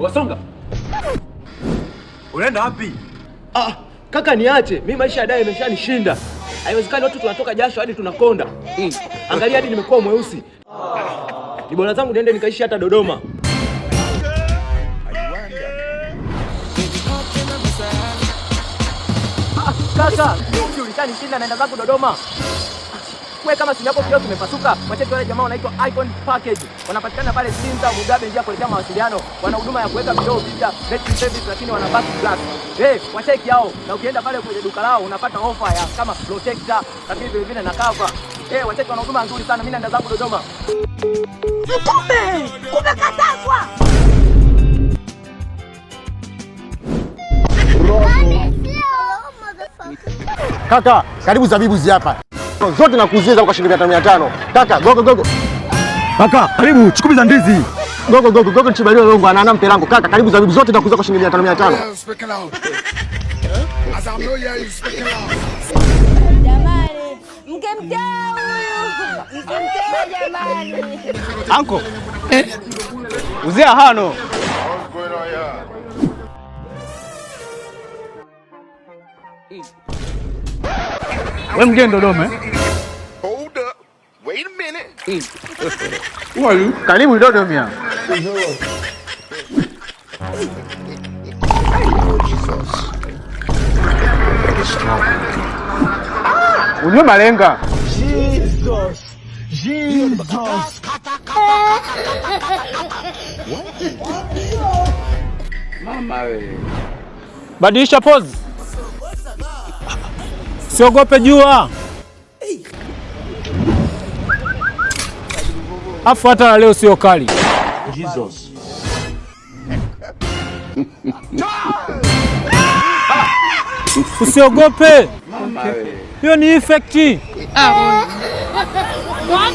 Wasonga. Unaenda wapi? Ah, kaka niache. Mimi maisha ya dai imeshanishinda. Haiwezekani watu tunatoka jasho hadi tunakonda. Angalia hadi nimekuwa mweusi. Ni bora zangu niende nikaishi hata Dodoma. Ah, kaka, mimi ulishanishinda, naenda zangu Dodoma. We kama simu yako kioo kimepasuka, wacheki wale jamaa wanaitwa Icon Package. Wanapatikana pale Sinza Mugabe, njia kuelekea mawasiliano. Wana huduma ya kuweka vioo vipya, battery service, lakini wana back glass. Eh, wacheki hao. Na ukienda pale kwenye duka lao unapata ofa ya kama protector, lakini vile vile na cover. Eh, wacheki wana huduma nzuri sana. Mimi naenda zangu Dodoma. Mtume, kumekatazwa. Kaka, karibu zabibu hizi hapa. Zote nakuuzia kwa shilingi 500. Kaka, gogo gogo. Kaka, karibu chukumi za ndizi. Gogo gogo gogo nchibaliwa longo anana mpelango. Kaka, karibu zabibu zote nakuuzia kwa shilingi 500. Speaking out. As I'm know, yeah, you speaking out. Jamani, mkemtea huyu, mkemtea jamani. Anko. Uzia hano. What's going on here? We mgeni Dodoma, eh? Hold up. Wait a minute. Who are you? Karibu Dodoma. Jesus. Unywe malenga. Jesus. Jesus. Mama we. Badilisha pose. Siogope jua. Afu hata la leo sio kali. Jesus. Usiogope. Mama we. Hiyo ni effect. What?